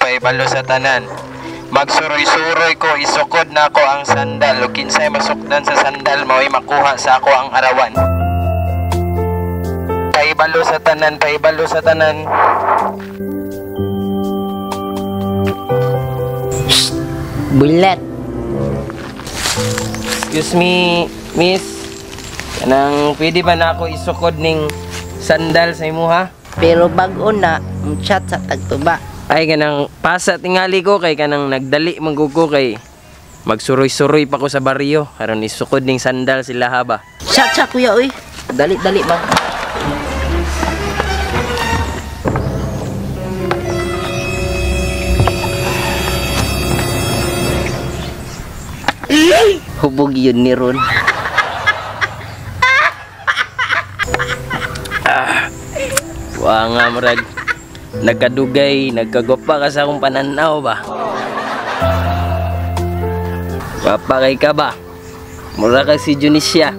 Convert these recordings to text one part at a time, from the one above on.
paibalo sa tanan. Magsuroy-suroy ko, isukod na ako ang sandal. O kinsay masukdan sa sandal, mao'y makuha sa ako ang arawan. Paibalo sa tanan, paibalo sa tanan. Shh, bulet. Excuse me, miss. Kanang pwede ba na ako isukod ning sandal sa imuha? Pero bag-o na, ang chat sa tagtuba. Ay, kanang pasa tingali ko kay kanang nagdali manggugo kay magsuroy-suroy pa ko sa baryo. Karon isukod ning sandal sila ha ba? Chat sa kuya oy. Dali-dali ba? Hubog yun ni Ron. Wa nga murag nagkadugay, nagkagwapa ka sa akong pananaw ba? Gwapa kay ka ba? Mura ka si Junisia.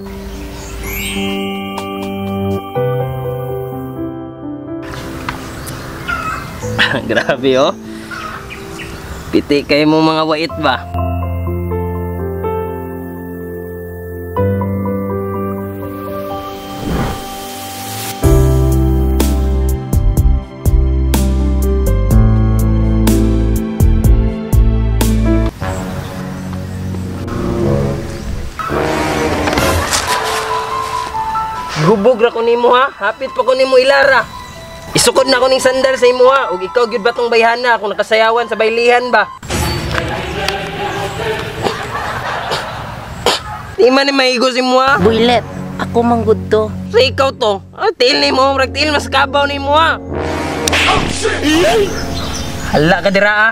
Grabe oh. Piti kayo mo mga wait ba? Hubog ra ko nimo ha, hapit pa ko nimo ilara. Isukod na ko ning sandal sa imo ha, ug ikaw gyud ba tong bayhana kung nakasayawan sa baylihan ba? Di man ni maigo si imo ha. Builet, ako man gud to. Sa ikaw to, ah, tiil nimo, murag tiil mas kabaw nimo ha. Hala ka dira ha.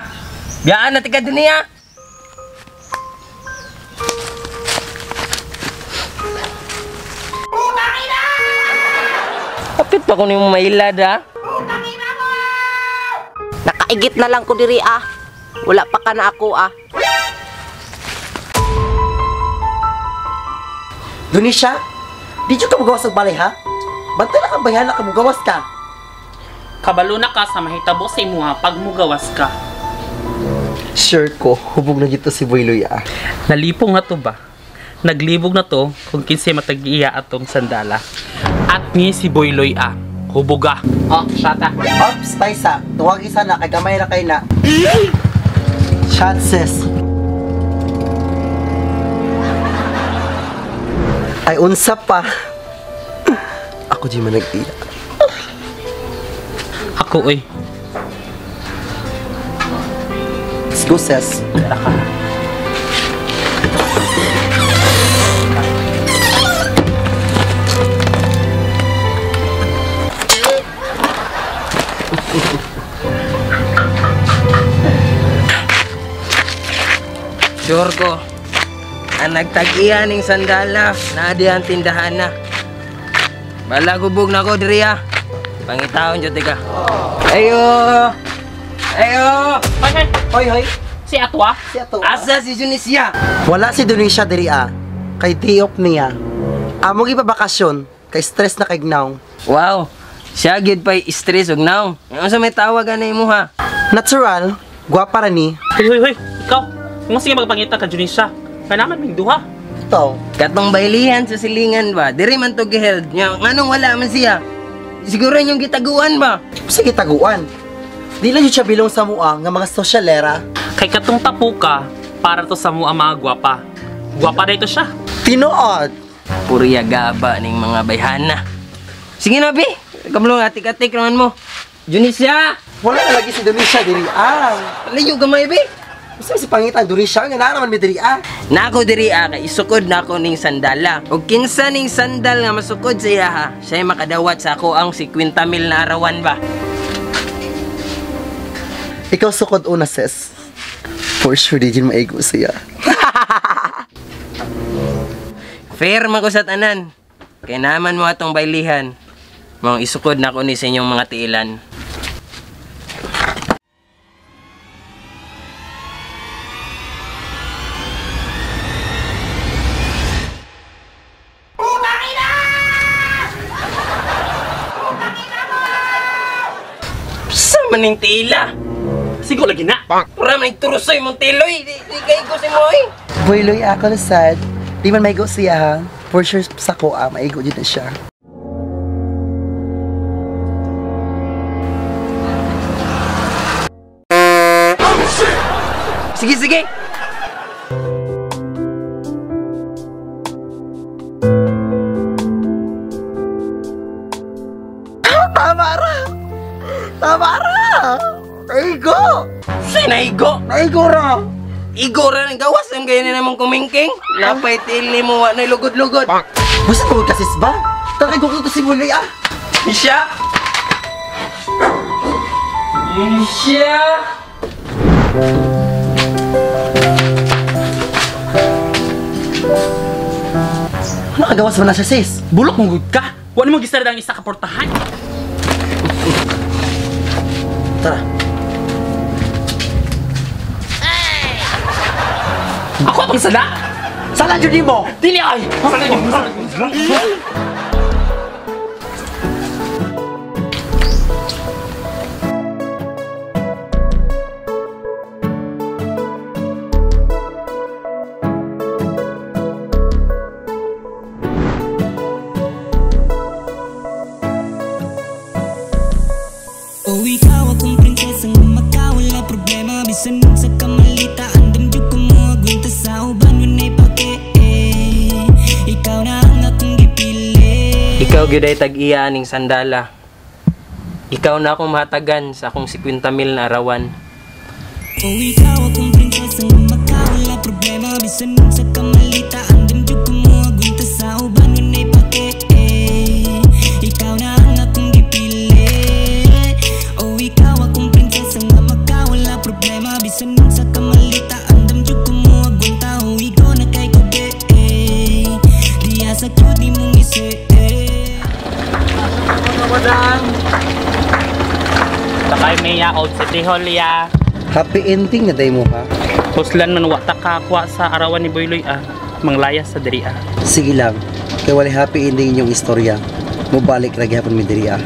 Biyaan na tika dinhi ha. Kapit pa ko nimo mailad ha. Nakaigit na lang ko diri ah. Wala pa ka na ako ah. Donisha, di ka mugawas og balay ha? Bantay na kang bayhana ka mugawas ka. Kabalo na ka sa mahitabo sa imuha pag mugawas ka. Sure ko, hubog na dito si Boy Luya. Nalipong na to ba? Naglibog na to kung kinsay matag-iya atong sandala. At ni si Boy Loy ah, huboga. Oh, shata. Ops, Taysa, tuwag isa na kay gamay ra kay na. Chances. Ay unsa pa. Ako di man nag-iya. Ako oy. Let's go, sis. Tara ka. Sure ko, ang nagtag-iya ning sandala, naadi ang tindahan na. Balagubog na ko diri ha. Pangitaon jud ka. Ayo! Ayo! Hoy, hoy! Hoy, hoy! Si Atwa? Si Atwa. Asa si Junisia? Wala si Donisha diri ah. Kay day off niya. Amo gipabakasyon, kay stress na kay gnaw. Wow! Siya gyud pa'y stress og naw. Unsa may tawag ani imo ha? Natural, gwapa ra ni. Hoy, hoy, hoy! Ikaw! Kung sige magpangita ka Junisia, kailangan ming duha. Ito. Katong baylihan sa silingan ba? Diri man to giheld. Nya nganong wala man siya? Siguro inyong gitaguan ba? Sige taguan. Di lang yun siya bilong sa mua nga mga sosyalera. Kay katong tapuka para to sa mua mga gwapa. Gwapa na ito siya. Tinuod. Puriya gaba ning mga bayhana. Sige na bi. Kamlo atik-atik naman mo. Junisia! Wala na lagi si Donisha diri ah. Layo gamay bi. Usa si pangitan Donisha nga naa naman mi diri ah. Nako diri ah, kay isukod nako ning sandala. Og kinsa ning sandal nga masukod sa iya ha, siya makadawat sa ako ang 50 mil na arawan ba. Ikaw sukod una sis. For sure di jud maigo siya. Fair man ko sa tanan. Kay naman mo atong baylihan. Maong isukod nako ni sa inyong mga tiilan. Sa maning tila. Sigo lagi na. Pura man turusoy mong tiloy. Di kaigo si mo eh. Boyloy ako na sad. Di man maigo siya ha. For sure sa ko ah, maigo dyan na siya. Sige, sige. Tama ra! Tama ra! Naigo! Say naigo. Naigo ra! Igo ra nang gawas ang gaya na namang kumingking. Napay tiil ni mo wa na lugod-lugod. Basta ko kasis ba? Takay ko to si Boyloy ah! Isya. Isya. Ano kagawas man na siya sis? Bulok mong gud ka. Wa nimo gisarad ang isa ka portahan. Tara. Ako pang sala. Sala jud nimo! Dili ay. Sala jud. Sala jud. O ikaw akong prinsesa nga makawala problema. Bisan sa kamalita, andam jud ko mo agwenta sa uban walay pake eh. Ikaw na ang akong gipili. Ikaw gyud ay tag-iya aning sandala. Ikaw na akong mahatagan sa akong 50 mil na arawan. O ikaw akong prinsesa nga makawala problema. Bisan sa kamalita, andam jud ko mo agwenta sa uban walay pake eh. Ikaw na ang akong gipili. O ikaw akong prinsesa nga makawala problema. Bisan sa kamalita, andam jud ko mo agwenta. O ikaw na kay kubi eh. Diya sa cute ni mong isi eh. Sakay Maya Old City Hall ya. Happy ending na day mo ha. Huslan man wa ta kakuha sa arawan ni Boyloy ah. Manglayas sa diri ah. Sige lang. Kay walay happy ending inyong istorya. Mubalik ra gyapon mi diri ah.